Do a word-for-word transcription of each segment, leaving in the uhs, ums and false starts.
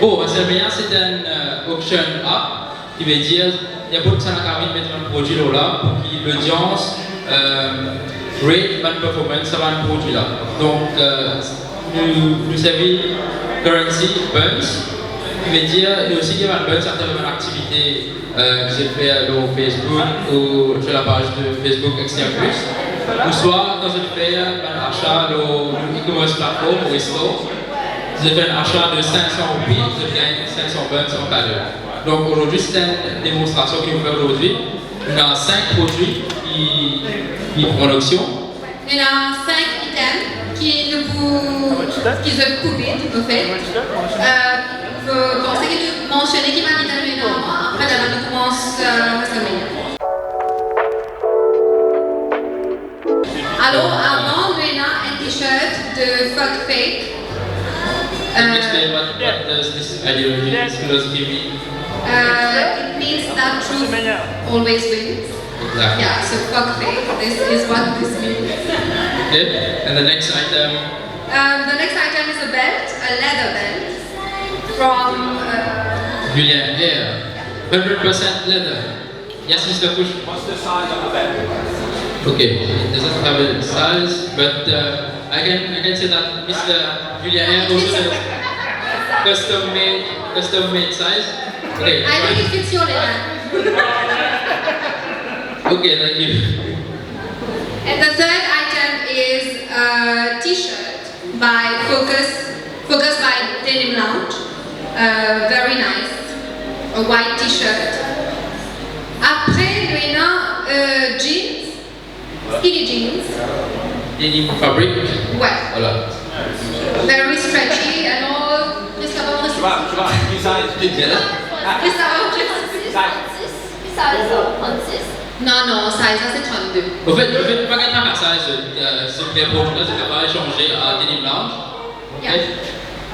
Bon, Selmania, se enn, euh, auction app, ki ve dir, ninport kisannla kapav vinn met enn prodwi lor la, pou ki lodians, euh, rate bann performance sa bann prodwi la. Donk, euh, nou, nou servi currency, buns, ki ve dir, nou osi gagn bann buns atraver bann aktivite euh, ki zot fer lor Facebook ou lor lapaz de Facebook X T M Plus, ouswa kan zot fer bann asa lor nou e-commerce platform ou store, zot fer enn asa de sink san roupi, zot gagn sink san buns an kado. Donk, azordi, se enn demonstrasion ki nou fer azordi. Nou ena sink prodwi ki, ki an auksion. Nou ena sink item ki nou pou, ki zot pou bid, an fet. Euh, mo panse ki nou mansione ki bann item nou ena, apre la nou koumans, euh, sa meye. Alor, avan, nou ena enn t-shirt de Fuck Fake. Can you explain what, what does this ideology, this philosophy mean? Uh, it means that truth always wins. Exactly. Yeah, so fuck fake. This is what this means. Okay, and the next item? Um, the next item is a belt, a leather belt from, uh, Julien Air. Hundred percent leather. Yes, Mister Kush. What's the size of the belt? Okay, it doesn't have a size, but, uh, I can, I can say that Mister Julien Air also has custom made, custom made size. Okay, I think it fits your leather. Okay, thank you. And the third item is a t-shirt by Focus, Focus by Denim Lounge. Uh, very nice. A white t-shirt. Apre, nou ena, uh, jeans. Skinny jeans. Denim fabric. Ouais. Voilà. Very stretchy and all. Qu'est-ce que ça va? Tu vas, tu vas, tu vas. Qu'est-ce que ça va? Size. Size. Trente-six. Non, non, size la, c'est trente-deux. An fet, an fet, pa gagn trakase, euh, se bien pour toi, c'est capable de changer à Denim Lounge. Yeah. Ok.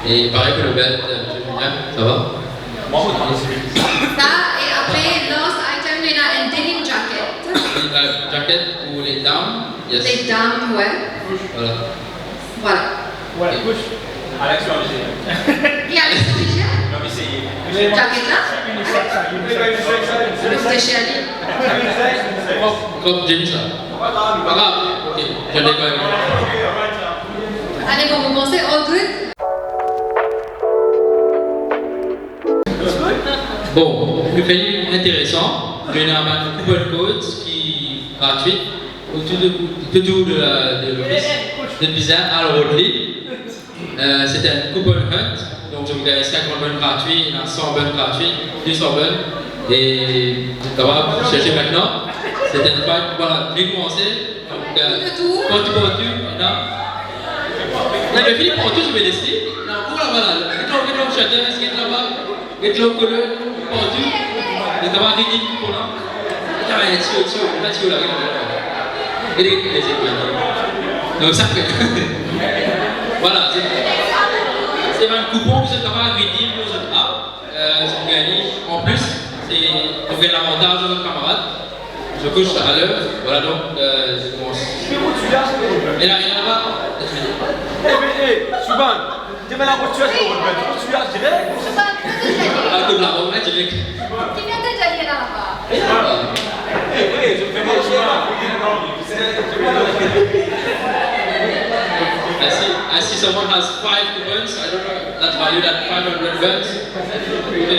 Et pareil pour le belt, euh, Monsieur Julien, ça va? Sa, e apre, last item, nou ena enn denim jacket. Denim jacket pour les dames, yes. Les dames, ouais. Voilà. Voilà. Ouais, Kush. Alex, tu es obligé. Qui Alex obligé? Non, mais c'est... Jacket la? Unisex, ça, unisex. Unisex, ça, unisex. C'était chez Ali. Unisex, unisex. Crop, crop jeans, ça. Pas grave. Ok, je l'ai pas vu. Ale, bon, mo panse all good. Bon, nou fer li interesan. Nou ena bann coupon codes ki gratwi, otour de, otour de la, de lofis, de bizin al rod li. Euh, se enn coupon hunt, donk zot gagn sinkant buns gratwi, ena san buns gratwi, de san buns, e zot kapav serse aster. Se enn fight, voilà, nou koumans. Donk, euh, partou, partou, non? Non, me fini partou, zot les li. Non, kouma la, voilà. Get lor, get lor, chacun, get laba, get lor, kolonn, partou. Zot kapav redeem pou la. Get laba, ti, ti, ti, la, get laba. Get, get, get, get, get. Donk, sa fer. Voilà, se, se bann coupon ki zot kapav redeem lor zot app. Euh, zot gagn li. An plis, se, zot gagn lavantaz lor zot kamarad. Zot kouch a ler. Voilà, donk, euh, zot koumans. Ena, ena laba. Eh, mais, eh, Souban, t'es mal à votre chaise, votre bête. Votre chaise, direct. Ah, kot laba, ouais, direct. Qui vient de dire là-bas? Eh, eh, je fais mon chemin. I see, I see someone has five coupons. I don't know. That's valued at five hundred buns. Ok.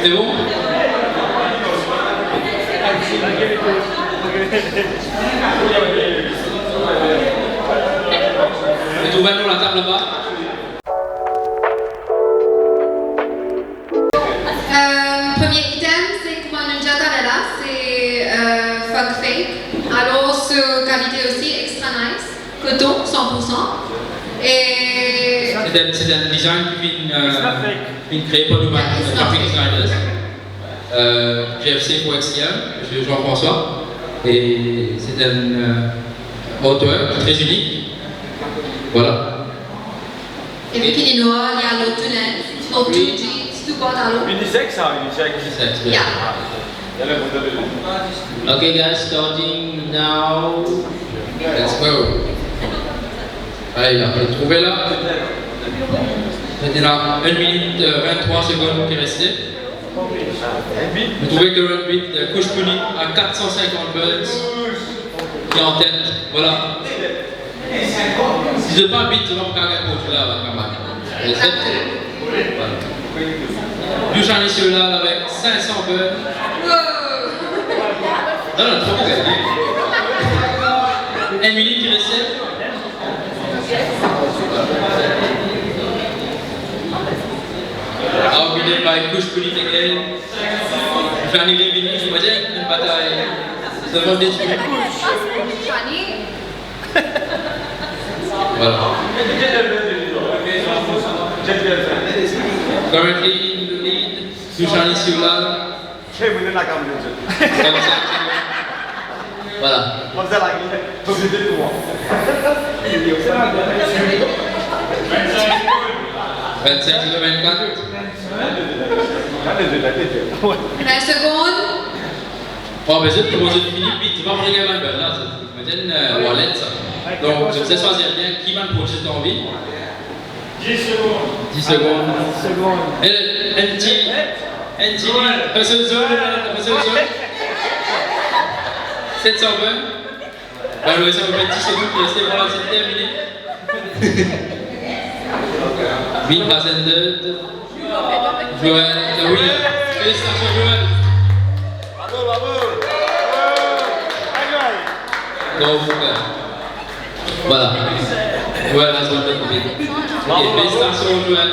C'est bon? Ou trouv enn lor latab laba. Euh, premie item, se kouma nou dir taler la, se, euh, Fuck Fake. Alor, so kalite osi, extra nice. Koton, san pour san. E se enn, se enn design ki finn, euh, finn kree par nou, yeah, it's graphic designers. Euh, G F C pour X T M, Monsieur Jean-François. E se enn, euh, artwork très unique. Voilà. E vi ki li nwar, li al lor tou linz, lor tou jeans, tou pantalon. Unisex, sa, unisex. Unisex, yeah. Yeah. Okay, guys, starting now. Let's go. Ala, li la, nou trouve la. Ena enn minit, euh, vinn-trwa segonn ki reste. Nou trouve ki Run Beat, euh, Kouch Pouni a kat san sinkant buns, ki an tet. Vwala. Si zot pa beat, zot pa pou gagn port la, kamarad. Voilà. Dushani Siolal avek sink san buns. Non, non, tro pou gagn. Enn minit ki reste. Outbidded by Kouch Pouni again. Dushani revini, imazinn enn batay. Selman de minit. Voilà. Currently in the lead, Dushani Siolal. Vinn la kam de Dieu. Voilà. Vinn la kam de Dieu. Vinn-sink, vinn-kat. Vinn segonn. Bon, be zot, kouma zot fini beat, zot pa pou gagn bann bel la, zot. Imazinn, euh, wallet sa. Donk, zot swazir bien ki bann prodwi zot anvi. Dis segonn. Dis segonn. Dis segonn. E, enn ti, enn ti, Hustle Zone, Hustle Zone. Set san buns. Alor, sa fer dis segonn ki reste, vwala, se termine. Beat Hazended. Joël, le winner. Felisitasion, Joël. Bravo, bravo. Bravo. Bon, super. Voilà. Joël has won the beat. Ok, felisitasion, Joël.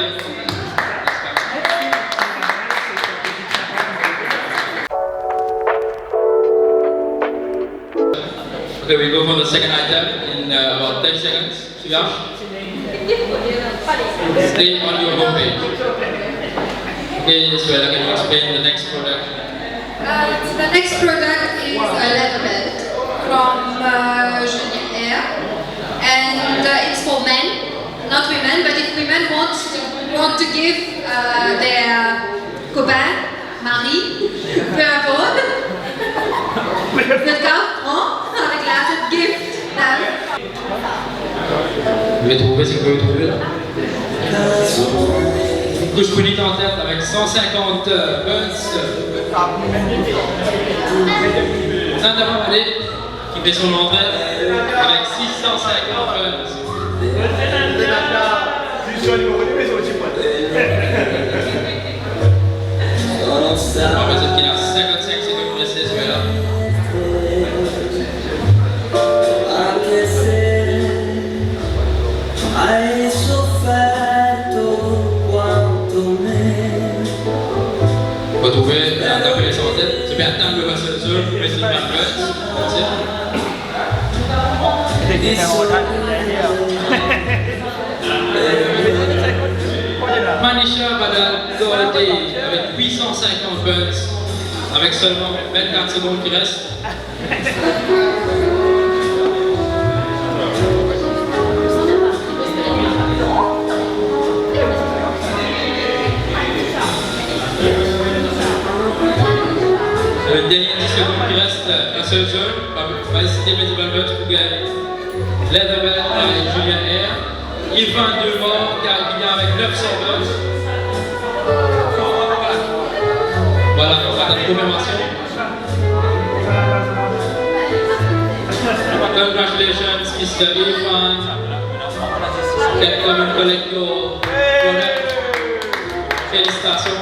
Okay, we go for the second item in, uh, about thirty seconds. Stay on your homepage. Okay, Suella, can you explain the next product? Uh, the next product is a leather belt from, uh, Julien Air, and, uh, it's for men, not women. But if women want to, want to give, uh, their copain, mari, peu importe. Zot kav pran avek la, zot gift. Zot trouve, se ki zot trouve la. Kouch Pouni an tet avek san sinkant buns. Santa Barbara, ki fer son rantre avek sis san sinkant buns. Bon, be zot ki ena sinkant-sink segonn pou reste, Suella. Retrouve, euh, ta fer son tet. Se bien atann le Hustle Zone, met bann buns. Manisha Badal Golde avek uit san sinkant buns, avek selman vinn-kat segonn ki reste. Le dernie dis segonn ki reste, Hustle Zone. Pa, pa ezite met bann buns pou gagn leather belt avek Julien Air. Yvan Delmort ki arive avek nef san buns. Vwala, konfirmasion. Congratulations, mister Yvan. Can come and collect your product. Felisitasion.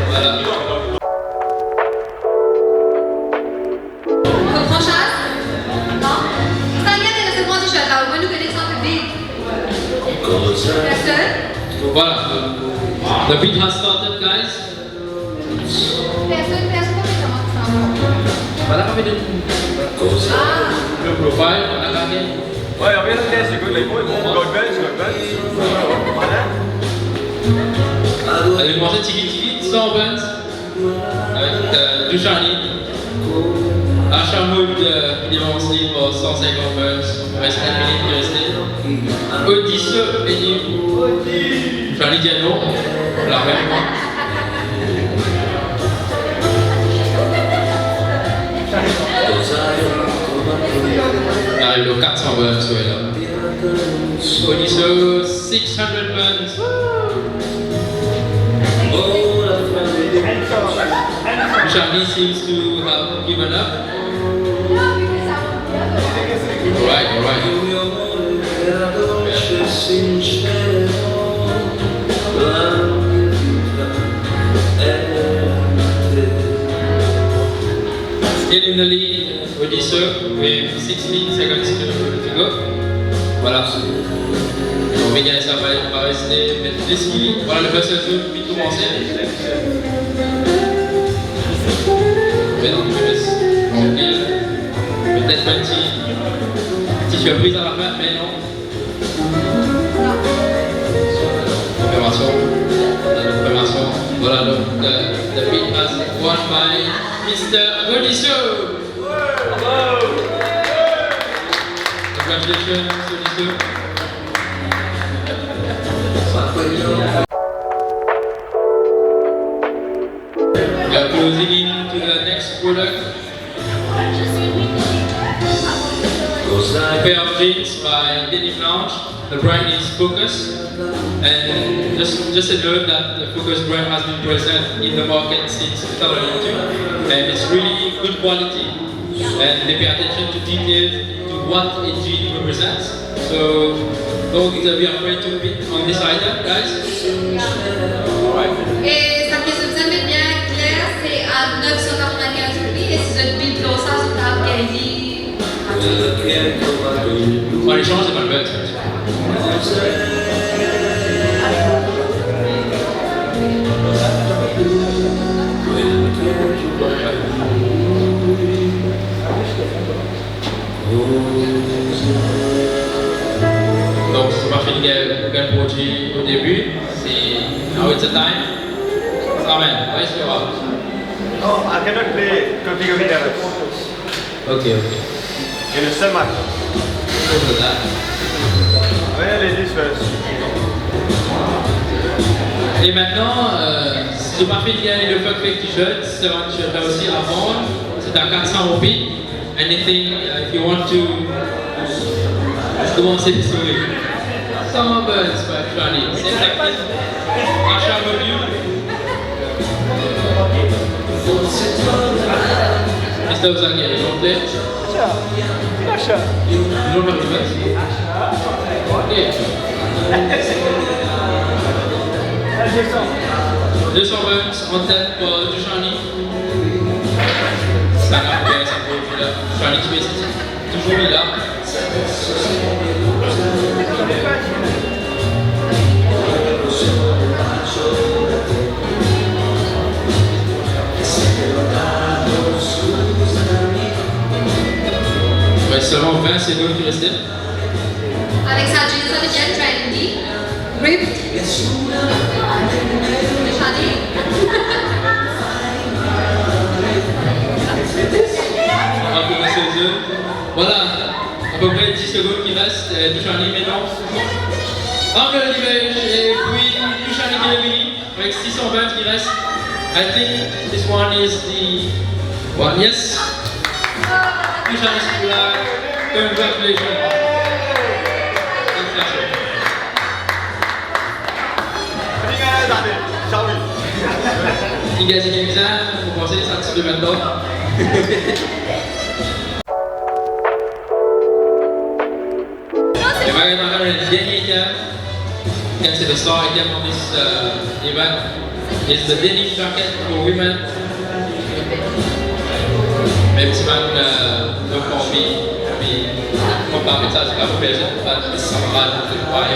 Vwala. Pran saz? Non? Sa bien, se pran t-shirt la, omwin nou kone ki sa piblik. Personn? Vwala. The beat has started, guys. Personn, personn pa pe koz. Vwala, pa pe koz. Ah. Low profile, vwala, gade. Wi, apre, sa, se good, like, wi, bon, good buns, good buns. Vwala. Alor, nou koumans tiki tiki, san buns. Avek, euh, Dushani. Asha Mood, euh, ki devans li par san sinkant buns. Res enn minit ki reste. Odise vini. Dushani dir non. La fin. Alo, kat san bann, so la. Odiso, six hundred bann. Charlie seems to have given up. All right, all right. Still in the lead, Odiso, with sixteen seconds to, to go. Voilà. Donk, Miguel, sa va, va reste, met les ki, voilà, le buzzer zone, vit koumanse. Me non, me les trankil. Petet enn ti, ti sirpriz a la fin, me non. Konfirmasion. Konfirmasion. Voilà, donc, euh, the beat has won by Mister Odiso. Congratulations, Odiso. We are closing in to the next product. A pair of jeans by Denim Lounge. The brand is Focus. And just, just a note that the Focus brand has been present in the market since two thousand two. And it's really good quality. And they pay attention to details, to what a jean represents. So don't, uh, be afraid to bid on this item, guys. E seki zot bizin met bien kler, se a nef san katrovin-kinz roupi, e si zot bid lor sa, zot kapav gagn li. An echanz, se pa le but. Donk, si to pa finn gagn, gagn prodwi o debi, se now it's the time. Amen. Where's your heart? Oh, I cannot play Configure Me Terrace. Ok, ok. In a semi. Over that. Well, it is first. E mintnan, euh, si to pa finn gagn le Fun Fake t-shirt, se bann t-shirt la osi a vann, se a kat san roupi. Anything, uh, if you want to, koumanse pe souri. Summer Burns by Charlie. Se exactly Asha review. Mister Ozangi, you don't play? Asha. Asha. You don't have the best? Okay. Deux cents Burns, en tête pour Dushani. Sa la, bien, sa pou la. Charlie ti pe touzour li la. Res selman vin segonn ki reste. Avek sa jeans la, li bien trendy. Ripped. Charlie. Apre, se, se, voilà, apepre dis segonn ki res, euh, Dushani mintnan. Angle de livrage, e pi Dushani ki vini. Avek six cents Burns ki res, I think this one is the one. Yes. Dushani Sipula, congratulations. Felisitasyon. Li gagn, li gagn bizin, mo panse sa ti pe mintnan. E mintnan, nou ariv dan dernie item. You can see the star item of this, uh, event is the denim jacket for women. Mem si bann, uh, nou pa anvi, anvi, nou pa met sa, se pa pou personn, pa sa va mal, se pa.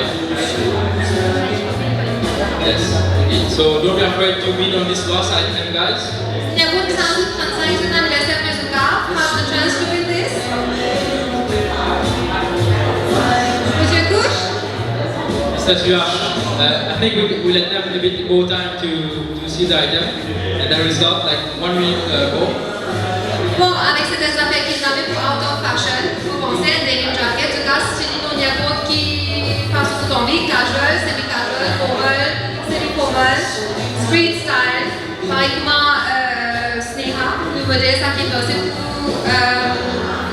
Yes, indeed. So don't be afraid to bid on this last item, guys. Ena bann ki sa trant-sink zour aniverser, me zot kapav have the chance to win this. Mister Kush? Mister Suyash, uh, I think we, we let them a bit more time to, to see the item and the result, like one minute, uh, ago. Bon, avek sete zafer ki zame pou out of fashion, mo panse, denim jacket, zot kapav stil li dan ninport ki fason zot anvi, casual, semi-casual, formal, semi-formal, street style. Parey kouma, euh, Sneha, nou model sa ki danse pou, euh,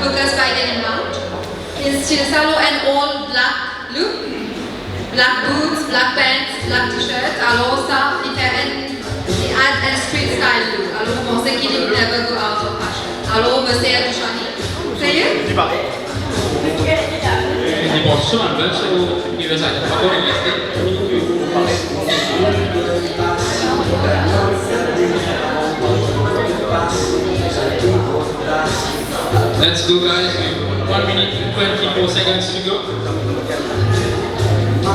Focus by Denim Lounge. Stil sa lor enn all black look, black boots, black pants, black t-shirt. Alor sa, li fer enn, li add enn street style look. Alor, mo panse ki li never go out of fashion. Alor, mo sey touche li. Seye? Li bon, so album, so, li ves a, pa konn li. Let's go, guys. We've one minute twenty-four seconds to go.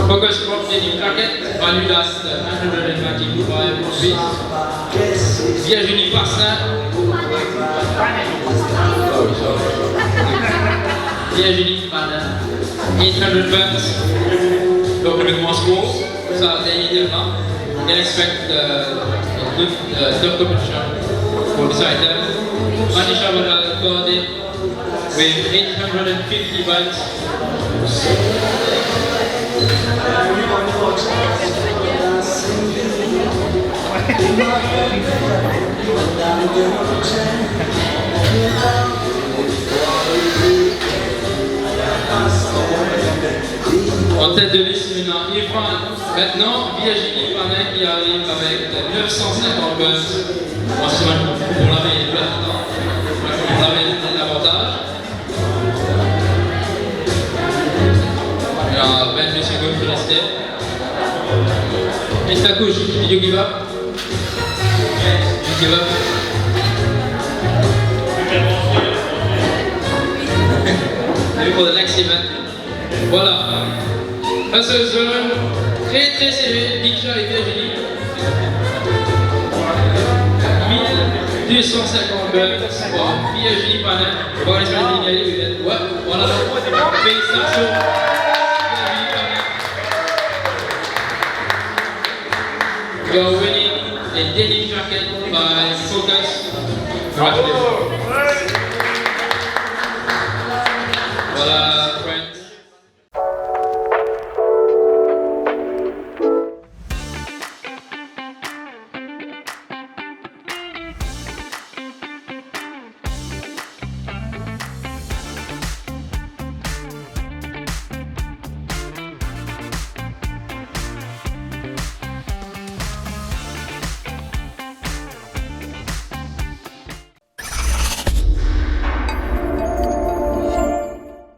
Focus Crop denim jacket, valued at nine hundred and ninety-five rupees. Virginie Passin. Virginie Passin, eight hundred bucks. Donc, on commence gros. So, there you go, huh? You can expect, uh, a good, uh, tough competition for this item. Manisha Vadal, Kode, with eight hundred and fifty bucks. En tête de liste, maintenant, Ifan. Maintenant, Virginie Panin qui arrive avec neuf cent cinquante bucks. Bon, si moi, pour la veille, pour la veille, c'est l'avantage. Il y a vingt-deux secondes qui restaient. Mister Kush, did you give up? Did you give up? Maybe for the next event. Voilà. Hustle Zone, très, très serré, Diksha et Virginie. Mille deux cent cinquante bucks pour Virginie Panin. Bon, les gars, ouais, voilà. Félicitations, Virginie Panin. You are winning a denim jacket by Focus. Congratulations.